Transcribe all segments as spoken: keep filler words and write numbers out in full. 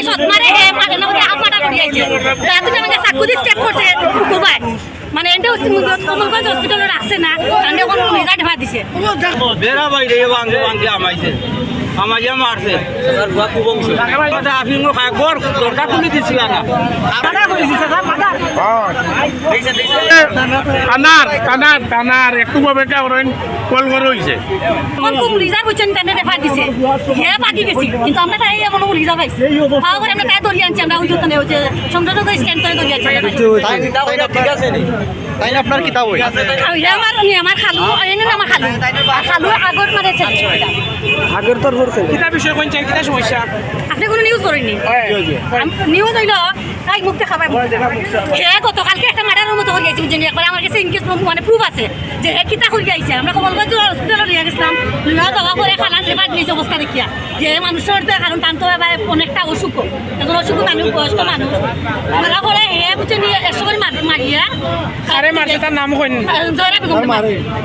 সৎমারে হে মারে না, ওরে হাফ মার্ডার করি আইছে। রাতে আমাকে চাকু দিয়ে স্টেপ করছে, কুকুর ভাই। মানে, এনটা হচ্ছে কমলগঞ্জ হসপিটালে রাখছে না, তাহলে এখন পুলিশ আইডেন্টিফাই দিছে। বেড়া বাইরে এ ভাঙ্গে ভাঙ্গে আমাইছে, আমাইয়া মারছে। স্যার, বুয়া খুব অংশ। কথা আফিং খায়, গড় দরজা খুলি দিছিল না। থানার, থানার, থানার একটু ভাবে কারণ কল করে হইছে। এখন তো পুলিশ আর বুঝছেন, তাহলে রেফার দিছে। হে বাকি গেছি, কিন্তু আমরা তাই এমন পুলিশ আর পাইছি। পাওয়া করে আমরা তাই ধরিয়ে আনছি, আমরা ওই দোকানে ওই যে সংযোজক স্ট্যান্ড করে ধরিয়ে আনছি। তাই, তাই না, ঠিক আছে নি? তাই না, আপনার কিতাব হই? ওই যে আমার, উনি আমার খালু, এনে না আমার খালু। আর খালু আগর মারে ছেলে। আগর তোর হুর ছেলে। কিতা বিষয় কোন চাই, কিতা সমস্যা? আপনি কোনো নিউজ করেননি? হ্যাঁ। আম-, নিউজ হইলো, তাই মুখ দেখা পাইব। হে গতকালকে একটা মার্ডারের মতো করি আইছে, বুঝছেন? একবার আমার কাছে ইনকেস মানে প্রুফ আছে যে হে কিতা করি আইছে। আমরা কমলগঞ্জ হসপিটালে নিয়ে গেছিলাম, নিয়ে যাওয়া পরে খালান রেফার দিয়েছে অবস্থা দেখিয়া। যে মানুষের তো কারণ তান তো এবার অনেকটা অসুখ, এখন অসুখ মানুষ, বয়স্ক মানুষ, মারা পরে হে বুঝছেন একশো করে মার-, মারিয়া। আরে মারছে, তার নাম কইন। জয়রা বেগম।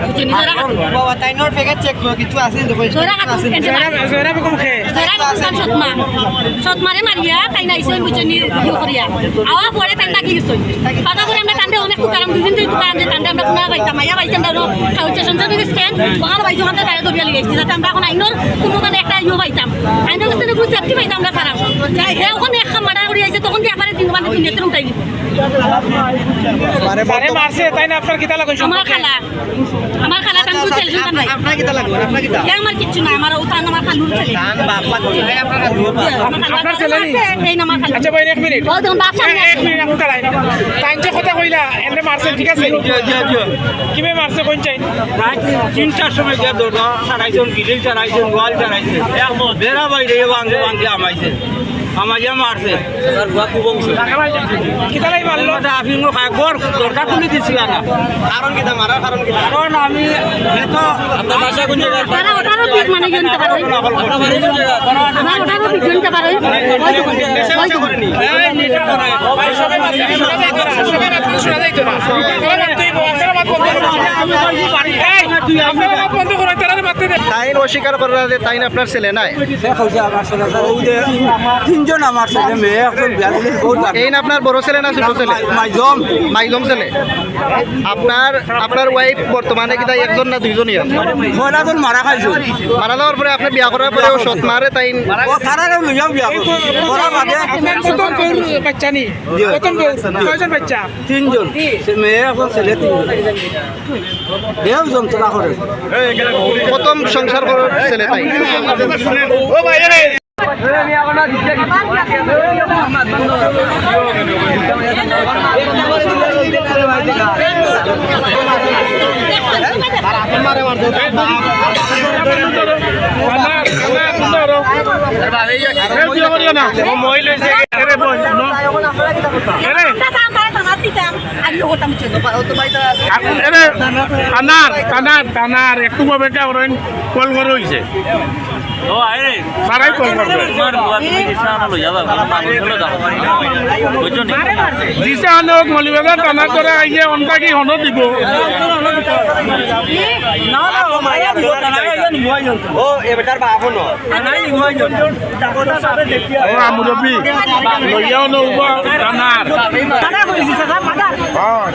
বুঝছেন, জয়রা বেগম। বাবা, তাই নোর প্যাকেট চেক করো, কিছু আছে নি? জয়রা খাতুন, জয়রা, জয়রা বেগম খে? জয়রা বেগম তান সৎমা। সৎমারে মারিয়া, তাই না, ইসলাম বুঝছেন, ইয়ে করিয়া। আওয়া পরে তাই ডাকি গেছে। বাধা করে আমরা তানরে অনেক তুকারাম, দুই দিন ধরে তুকারাম যে তানরে আমরা কোনো পাইতাম, আইয়া পাইতাম না, কাউকে সংসার থেকে স্ট্যান্ড, ওখানে পাইছি, ওখান থেকে তারে ধরিয়া লিয়ে আসছি, যাতে আমরা এখন আইনোর কোনো মানে একটা ইয়ে পাইতাম। আইনোর কাছে কোনো সেফটি পাইতাম না, খারাপ। যাই, হে ওখানে এক মার্ডার করি আইছে, তখন দিয়ে আবার দিন মানে দুনিয়াতে উঠাই দিব। তারে মারছে, তাই না? আপনার কিতা লাগইন আমার সম্পর্কে? খালা, আমার খালা তান আচ্ছা, টেনশন নাই। আপনার কিতা লাগইন? আপনার কিতা? এ আমার কিচ্ছু নাই, আমার ও তান আমার খালুর ছেলে। তান বাপ মা কোথায়? আপনার খালু? আমার খালু। আপনার ছেলে নি? এই না আমার খালু। আচ্ছা ভাই, এক মিনিট। ও, তখন বাপ সামনে এক, এক মিনিট, আপনি দাঁড়াইন। তাইন যে কথা কইলা, এমনে মারছে, ঠিক আছে? জি, জি, জি। কিভাবে মারছে, কোন চাই? রাইত তিনটার সময় গিয়া দরজা ছাড়াইছেন, গ্রিল ছাড়াইছেন, ওয়াল ছাড়াইছেন। বেড়া বাইরে ভাঙ্গে ভাঙ্গে আমাইছে। আমাইয়া মারছে। স্যার, বুয়া খুব অংশ। কিতা লাগি মারলো? কথা আফিং খায়, গড় দরজা খুলি দিছিল না। কারণ কিতা মারার কারণ কিতা? কারণ আমি, হে তো আপনার বাসা কোন জায়গায়? তারা ওটারও ঠিক মানে জানতে পারবে। আপনার বাড়ি কোন জায়গায়? আমার ওটারও ঠিক জানতে পারবে। ওই তো, ওই তো। এই মিটার করে। ভাই, সবাই মারছে, শোনা যাইতো না, শোনা যাইতো না, শোনা যাইতো না। আপনারা মাত বন্ধ করো। এই, আপনারা মাত বন্ধ করো, তারা মারতে দেন। তাইন অস্বীকার করার যে তাইন আপনার ছেলে নায়। শেখ হইছে আমার ছেলে, স্যার। ওই যে তিনজন আমার ছেলে, মেয়ে একজন, বিয়া দিলে বহুত লাগে। এইন আপনার বড় ছেলে না ছোট ছেলে? মাই-, মাইজম। মাইজম ছেলে। আপনার, আপনার ওয়াইফ বর্তমানে কিতা একজন না দুইজনই আছে? ছয়টা জন মারা খাইছে। মারা যাওয়ার পরে আপনি বিয়া করার পরে ও সৎ মারে তাইন ও তারারে লইয়াও বিয়া করছে। করার বাদে আপনার প্রথম বউর বাচ্চা নি? জি। প্রথম বউ, জি। কয়জন বাচ্চা? তিনজন। সে মেয়ে এখন ছেলে তিনজন। বেশ যন্ত্রণা করে। প্রথম সংসার করার ছেলে তাই। এরে, থানার, থানার, থানার, একটু ভাবে কে ওরেন কল করে হইছে। ও, আরে। তারাই কল করবে। তোমার বুয়া তুমি দিশা আনা লইয়া যাও, আমার মানুষ হলো যাও। বুঝছো নি? দিশা আনে হোক, মৌলভীবাজার থানা করে আইয়ে অনটা কি হনো দিব? না, না, ও মাইয়া দিব, থানা আইয়া নিবো, আইয়া নিবো। ও, এ বেটার বাপ হলো। থানা আইয়া নিবো, আইয়া নিবো। ও, আমুরবি, লইয়া হনো উবা থানার। মার্ডার করেছি, স্যার, মার্ডার। হ্যাঁ।